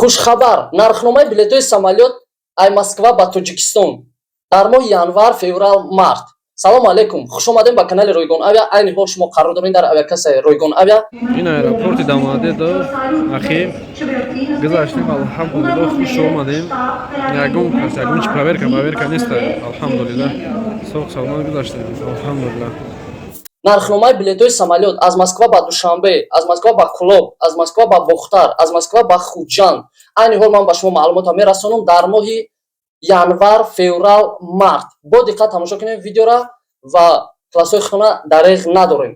Хушхабар: нархномаи билетҳои самолёт ай Москва ба Тоҷикистон дар моҳи январ, феврал, март. Салому алайкум, хушомадем ба канали Ройгон Авиа. Айни ҳол шумо қарор доред дар авиакассаи Ройгон Авиа. Ин аэропорти Домодедово ахи гузаштем, алҳамдулилло, хуш омадем. Ягон кас, ягон чи проверка нест, алҳамдулилло, соғ саломат гузаштем, алҳамдулилло. Нархномаи билетҳои самолёт аз Москва ба Душанбе, аз Москва ба Кӯлоб, аз Москва ба Бохтар, аз Москва ба Хуҷанд. Айни ҳол ман ба шумо маълумотро мерасонам дар моҳи январ, феврал, март. Бо диққат тамошо кунем видеора ва классҳои хона дареғ надорем.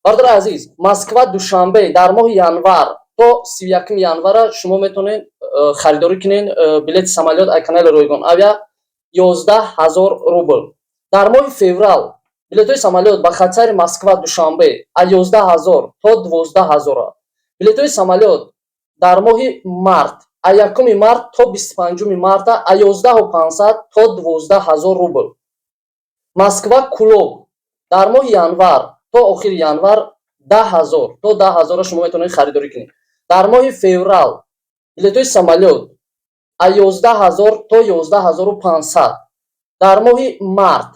Бародари азиз, Москва Душанбе дар моҳи январ то 31-уми январа шумо метавонед харидорӣ кунед билети самолёт ай канали Ройгон Авиа 11 000 рубл. Дар моҳи феврал билетҳои самолёт ба хатсайри Москва Душанбе аз 11 000 то 12 000. Билетҳои самолёт дар моҳи март аз 1-уми март то 25-уми марта аз 11 500 то 12 000 рубл. Москва Кӯлоб дар моҳи январ то охири январ 10 000 то 10 000-ро шумо метавонед харидорӣ кунед. Дар моҳи феврал билетҳои самолёт аз 11 000 то 11 500. Дар моҳи март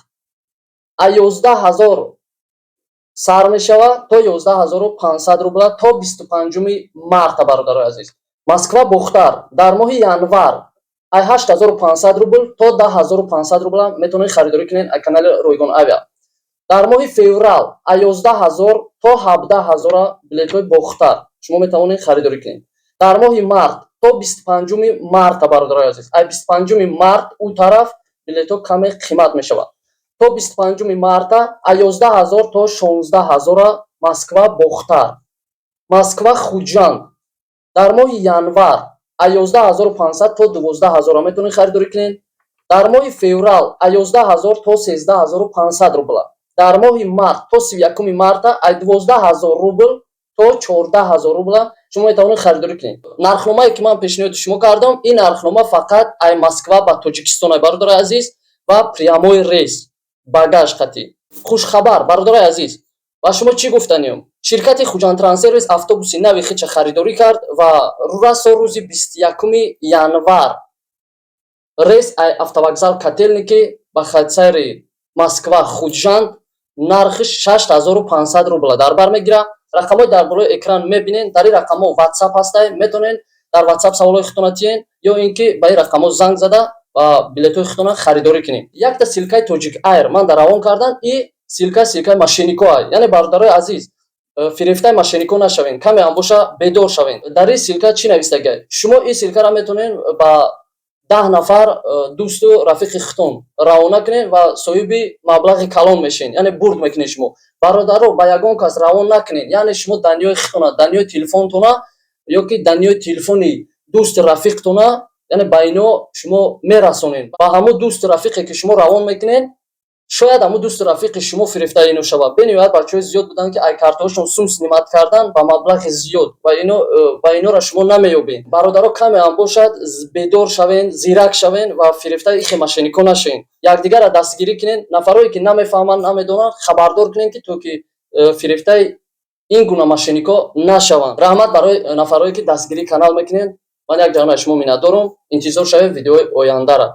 аз 11 000 сар мешавад то 11 500 рубла то 25-уми марта. Бародарои азиз, Москва Бохтар дар моҳи январ аз 8500 рубл то 10 500 рубла метавонед харидорӣ кунед аз канали Ройгон Авиа. Дар моҳи феврал аз 11 000 то 17 000-а билетҳои Бохтар шумо метавонед харидорӣ кунед. Дар моҳи март то 25-уми марта, бародарои азиз, аз 25-уми март ӯ тараф билетҳо каме қимат мешавад. То 25-уми марта аз 11 000 то 16 000-а Москва Бохтар. Москва Хуҷанд дар моҳи январ аз 11 500 то 12 000 метавонед харидорӣ кунед. Дар моҳи феврал аз 11 000 то 13 500 рубла. Дар моҳи март то 31-уми марта аз 12 000 рубл то 14 000 рубла шумо метавонед харидорӣ кунед. Нархномае, ки ман пешниҳоди шумо кардам, ин нархнома фақат ай Москва ба Тоҷикистон ай, бародарои азиз, ва прямой рейс, багаж қатӣ. Хушхабар, бародарои азиз, ба шумо чӣ гуфтаниём: ширкати Хуҷандтранссервис автобуси нави хича харидорӣ кард ва расо рӯзи 21-уми январ рейс ай автовокзал Котельники ба хатсайри Москва Хуҷанд нархи 6500 рубла дар бар мегирад. Рақамҳои дар болои экран мебинед, дар ин рақамҳо Ватсап ҳастай, метавонед дар Ватсап саволҳои худтона тиҳед ё ин ки ба ин рақамҳо занг зада ва билетҳои худтона харидорӣ кунед. Якта ссылкаи Тоҷик Айр ман дар равон кардам, и ссылка ссылкаи мошеннико ай. Яъне, бародарои азиз, фирефтаи мошеннико нашавед, каме ҳам боша, бедор шавед. Дар ин ссылка чӣ навистагай? Шумо ин ссылкаро метавонед ба 10 нафар дӯсту рафиқи худтон равона кунед ва соҳиби маблағи калон мешавед, яъне бурд мекунед. Шумо, бародаро, ба ягон кас равон накунед. Яъне шумо данныеи худтона, данныеи телефонтона ё ки данныеи телефони дӯсти рафиқтона, яъне ба ино шумо мерасонед. Ба ҳамун дӯсту рафиқе, ки шумо равон мекунед, шояд ҳамун дӯсту рафиқи шумо фирефтаи ино шавад. Бениҳоят бачаҳои зиёд буданд, ки ай картаҳошон сум снимать кардан ба маблағи зиёд ва ва иноро шумо намеёбед. Бародаро, каме ҳам бошад, бедор шавен, зирак шавен ва фирефтаи ихе мошеннико нашавен. Якдигарро дастгирӣ кунед. Нафарое, ки намефаҳманд, намедонанд, хабардор кунед, ки то ки фирефтаи ин гуна мошеннико нашаванд. Раҳмат барои нафарое, ки дастгирии канал мекунед. Ман як ҷаҳон аз шумо миннатдорам. Интизор шавед видеои ояндара.